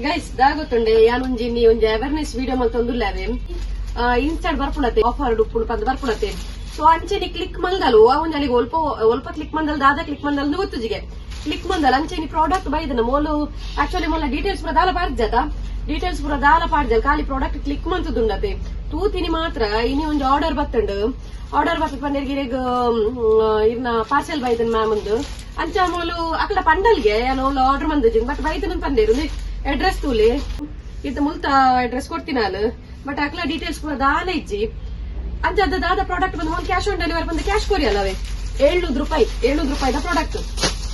Guys, ದಾಗೊತ್ತುಂಡೆ, ಯಾನೊಂಜಿ ನೀ ಒಂಜಿ awareness video ಮಲ್ತೊಂದುಲ್ಲಾವೆ. ಇನ್ಸ್ಟಾಡ್ ಬರ್ಪುಣತೆ, offer ಉಪ್ಪುಂಡು ಪಂದ್ ಬರ್ಪುಣತೆ. ಸೊ ಅಂಚೆನಿ ಕ್ಲಿಕ್ ಮಲ್ದಲು, ಒಂಜಿ ಅಲ್ಲಿಗೆ ಒಲ್ಪ ಒಲ್ಪ ಕ್ಲಿಕ್ ಮಂದಲ್, ದಾದ ಕ್ಲಿಕ್ ಮಂದಲ್ ಗೊತ್ತುಜಿಗೆ. ಕ್ಲಿಕ್ ಮಂದಲ್, ಅಂಚೆನಿ ಪ್ರಾಡಕ್ಟ್ ಬೈದನ. ಮೋಲು ಆಕ್ಚುಲಿ ಮೊಲ್ಲ ಡೀಟೇಲ್ಸ್ ಪೂರ ದಾಲ ಪಾಡ್ಜತ, ಡೀಟೇಲ್ಸ್ ಪೂರ ದಾಲ ಪಾಡ್ಜಲ್, ಖಾಲಿ ಪ್ರಾಡಕ್ಟ್ ಕ್ಲಿಕ್ ಮಂತುದುಂಡತೆ. ತೂತಿನಿ ಮಾತ್ರ ಇನಿ ಒಂಜಿ ಆರ್ಡರ್ ಬತ್ತುಂಡು. ಆರ್ಡರ್ ಬತ್ತ ಪಂಡೆರ್ ಇರೆಗ್ ಇರ್ನ ಪಾರ್ಸೆಲ್ ಬೈದನ್ ಮ್ಯಾಮ್ ಒಂದು. ಅಂಚ ಮೂಲು ಅಕಲ ಪಂಡಲ್ಗೆ ಯಾನ್ ಆರ್ಡರ್ ಮಂದಿದ್ದೀನಿ, ಬಟ್ ಬೈದನ್ ಪಂದೇರು. ಅಡ್ರೆಸ್ ತೂಲೆ, ಇತ್ತ ಮುಲ್ತ ಅಡ್ರೆಸ್ ಕೊಡ್ತಿನಾಲ್, ಬಟ್ ಅಕ್ಲ ಡೀಟೇಲ್ಸ್ ಪೂರ ದಾಲ ಇಜ್ಜಿ. ಅಂಚ ಅದ ದಾದ ಪ್ರಾಡಕ್ಟ್ ಬಂದು ಕ್ಯಾಶ್ ಆನ್ ಡೆಲಿವರಿ ಬಂದು ಕ್ಯಾಶ್ ಕೊರಿಯಲ್ಲವೇ. 700 ರೂಪಾಯಿ, 700 ರೂಪಾಯಿದ ಪ್ರಾಡಕ್ಟ್.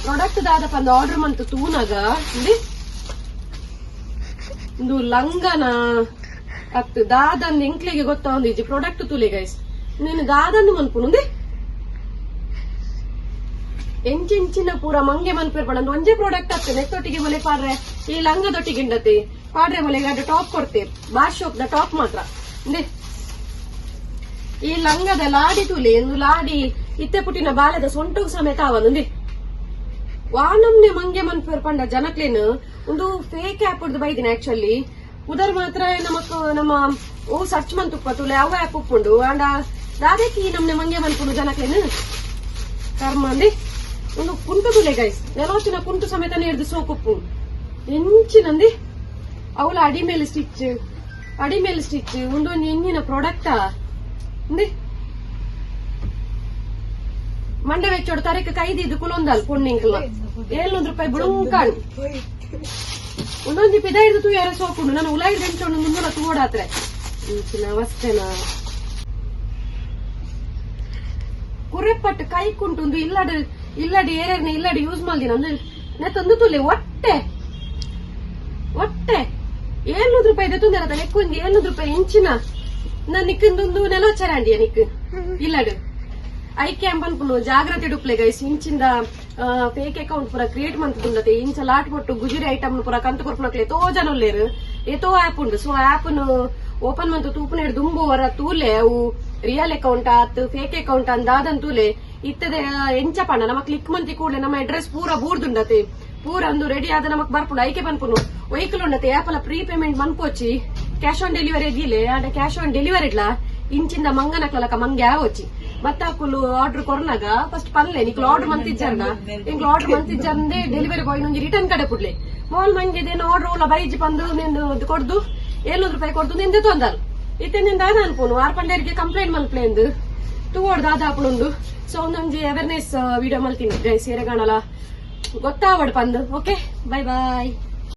ಪ್ರಾಡಕ್ಟ್ ದಾದ ಪಂದು ಆರ್ಡರ್ ಮಂತು ತೂನಾಗ ಇಂದು ಇಂದು ಲಂಗನ ಅತ್ ದಾದಂದು ಎಂಕ್ಲೆಗೆ ಗೊತ್ತಾವಂದು ಇಜ್ಜಿ. ಪ್ರಾಡಕ್ಟ್ ತೂಲೆ ಗೈಸ್, ನೀನು ದಾದಂದು ಮನ್ಪುನು ಎಂಚೆಂಚಿನ ಪೂರ ಮಂಗೆ ಮನ್ಪೇರ್ ಪಂಡ ಒಂಜೇ ಪ್ರಾಡಕ್ಟ್ ಆಗ್ತದೆ. ನೆತ್ತೊಟ್ಟಿಗೆ ಮೊಲೆ ಪಾಡ್ರೆ ಈ ಲಂಗದೊಟ್ಟಿಗೆ ಇಂಡತಿ ಪಾಡ್ರೆ ಮೊಲೆ ಗಡ್ಡ ಟಾಪ್ ಕೊಡ್ತೇವೆ, ಬಾರ್ ಶೋಪ್ the top ಮಾತ್ರ. ಇಂದೆ ಈ ಲಂಗದ ಲಾಡಿ ತೂಲೆ, ಎಂದು ಲಾಡಿ ಇತ್ತೆ ಪುಟ್ಟಿನ ಬಾಲೆದ ಸೊಂಟಗ್ ಸಮೇತ ಅವನು. ವಾನಮ್ನೆ ಮಂಗೆ ಮನ್ಪೇರ್ ಪಂಡ ಜನಕ್ಲೇನ್. ಒಂದು ಫೇಕ್ ಆಪ್ ಬೈದಿನ. ಆಕ್ಚುಲಿ ಉದರ್ ಮಾತ್ರ ನಮಕ್ ನಮ್ಮ ಓ ಸರ್ಚ್ ಮಂತುಪ್ಪ ತುಲೆ, ಅವ ಆಪ್ ಉಪ್ಪುಂಡು. ಅಂಡ ದಾದಕ್ಕೆ ನಮ್ನೆ ಮಂಗೆ ಮನ್ಪುಂಡು ಜನಕ್ಲೇನ್, ಕರ್ಮ ಅಂದಿ. ಒಂದು ಕುಂಟು ತುಲೆ ಗೈಸ್, ನೆಲೋಚಿನ ಕುಂಟು ಸಮೇತ ಹಿಡ್ದು ಸೋಕುಪ್ಪು ಎಂಚಿನಂದಿ. ಅವಳ ಅಡಿ ಮೇಲೆ ಸ್ಟಿಚ್, ಅಡಿ ಮೇಲೆ ಸ್ಟಿಚ್. ಒಂದೊಂದು ಎಂಜಿನ ಪ್ರಾಡಕ್ಟಾ ಇಂದಿ. ಮಂಡೆ ವೆಚ್ಚೋಡು ತರಕ ಕೈದಿದ್ದು ಕುಲೊಂದಲ್ ಪೊಣ್ಣಿಂಕಲ್ನ. 700 ರೂಪಾಯಿ ಬುಡುಂಕಾಣ್. ಒಂದೊಂದು ಪಿದ ಹಿಡಿದು ತೂಯಾರ ಸೋಕುಂಡು. ನಾನು ಉಲಾಯಿಡ್ ಎಂಚೋಡು ಮುಂದಲ ತೂಡಾತ್ರೆ ಇಂಚಿನ ಅವಸ್ಥೆನಾ? ಕುರೆಪಟ್ಟು ಕೈ ಕುಂಟುಂದು ಇಲ್ಲಡ್ ಇಲ್ಲಡ್ ಏರೇರ್ನ ಇಲ್ಲಡ್ ಯೂಸ್ ಮಲ್ದಿನ ಅಂದ್ರೆ ನೆತ್ತೊಂದು ತುಲೆ. ಒಟ್ಟೆ ಒಟ್ಟೆ 700 ರೂಪಾಯಿ ತೊಂದರೆ ಲೆಕ್ಕೊಂದು 700 ರೂಪಾಯಿ ಇಂಚಿನ. ನಾನು ನಿಕ್ಕಂದೊಂದು ನೆಲೋಚರಾಂಡಿಯ ನಿಕ್ ಇಲ್ಲಡ್ I camp ಅನ್ಪುನು. ಜಾಗ್ರತೆ ಡುಪ್ಲೆ ಗೈಸ್. ಇಂಚಿಂದ ಫೇಕ್ ಅಕೌಂಟ್ ಪೂರ ಕ್ರಿಯೇಟ್ ಮಂತುಂಡತೆ. ಇಂಚ ಲಾಟ್ ಕೊಟ್ಟು ಗುಜರಿ ಐಟಮ್ ಪೂರ ಕಂತು ಕೊರ್ಪುನಕ್ಲೆ ಏತೋ ಜನ ಉಲ್ಲೇರು, ಏತೋ ಆಪ್ ಉಂಡು. ಸೊ ಆಪ್ ಓಪನ್ ಮಂತು ತೂಪುನ ದುಂಬು ಹೊರ ತೂಲೆ, ಅವು ರಿಯಲ್ ಅಕೌಂಟ್ ಆತ್ ಫೇಕ್ ಅಕೌಂಟ್ ಅಂದಾದನ್ ತೂಲೆ. ಇತ್ತದೆ ಎಂಚ ಪಂಡ ನಮ್ಮ ಕ್ಲಿಕ್ ಮಂತಿ ಕೂಡಲೇ ನಮ್ಮ ಅಡ್ರೆಸ್ ಪೂರ ಬೂರ್ದುಂಡತೆ. ಪೂರ ಅಂದು ರೆಡಿ ಆದ ನಮಕ್ ಬರ್ಪುಂಡು. ಐಕೆ ಪನ್ಪುನು, ವೆಹಿಕಲ್ ಉಂಡತೆ, ಆಪಲ ಪ್ರೀ ಪೇಮೆಂಟ್ ಮನ್ಪೋಚಿ, ಕ್ಯಾಶ್ ಆನ್ ಡೆಲಿವರಿ ದೀಲೆ. ಆಂಡ ಕ್ಯಾಶ್ ಆನ್ ಡೆಲಿವರಿ ಇಡ್ಲ ಇಂಚಿಂದ ಮಂಗನಕ್ಲಕ ಮಂಗೆ ಆವೊಚ್ಚಿ. ಮತ್ತೆ ಅಕುಲು ಆರ್ಡರ್ ಕೊರ್ನಾಗ ಫಸ್ಟ್ ಪನ್ಲೆ, ನಿಕ್ಲು ಆರ್ಡರ್ ಮಂತಿಜ್ಜಾರ್ನ, ಎಂಕ್ಲು ಆರ್ಡರ್ ಮಂತಿಜ್ಜಾರ್ಂದೆ ಡೆಲಿವರಿ ಬಾಯ್ ಒಂಜಿ ರಿಟರ್ನ್ ಕಡೆ ಪುಡ್ಲೆ. ಮೋಲ್ ಮಂಗೆದೇನು ಆರ್ಡರ್ ಓಲ ಬೈಜಿ ಪಂದು ನಿಂದು ಕೊಡ್ದು 700 ರೂಪಾಯಿ ಕೊಡ್ದು ನಿಂದೆ ತೊಂದಲ್. ಇತ್ತೆ ನಿಂದ ಅನ್ಪುನು ಆರ್ ಪಂಡೇರಿಗೆ ಕಂಪ್ಲೇಂಟ್ ಮಲ್ಪ್ಲೇಂದು ತೂವೋಡ್ ದಾದ ಆಪುಂಡು. ಸೊ ಒಂದೊಂಜಿ ಅವೇರ್ನೆಸ್ ವಿಡಿಯೋ ಮಲ್ತೀನಿ ಗೈಸ್, ಏರೆಗಾಣಲ ಗೊತ್ತಾವಡ್ ಪಂದು. Okay, bye bye.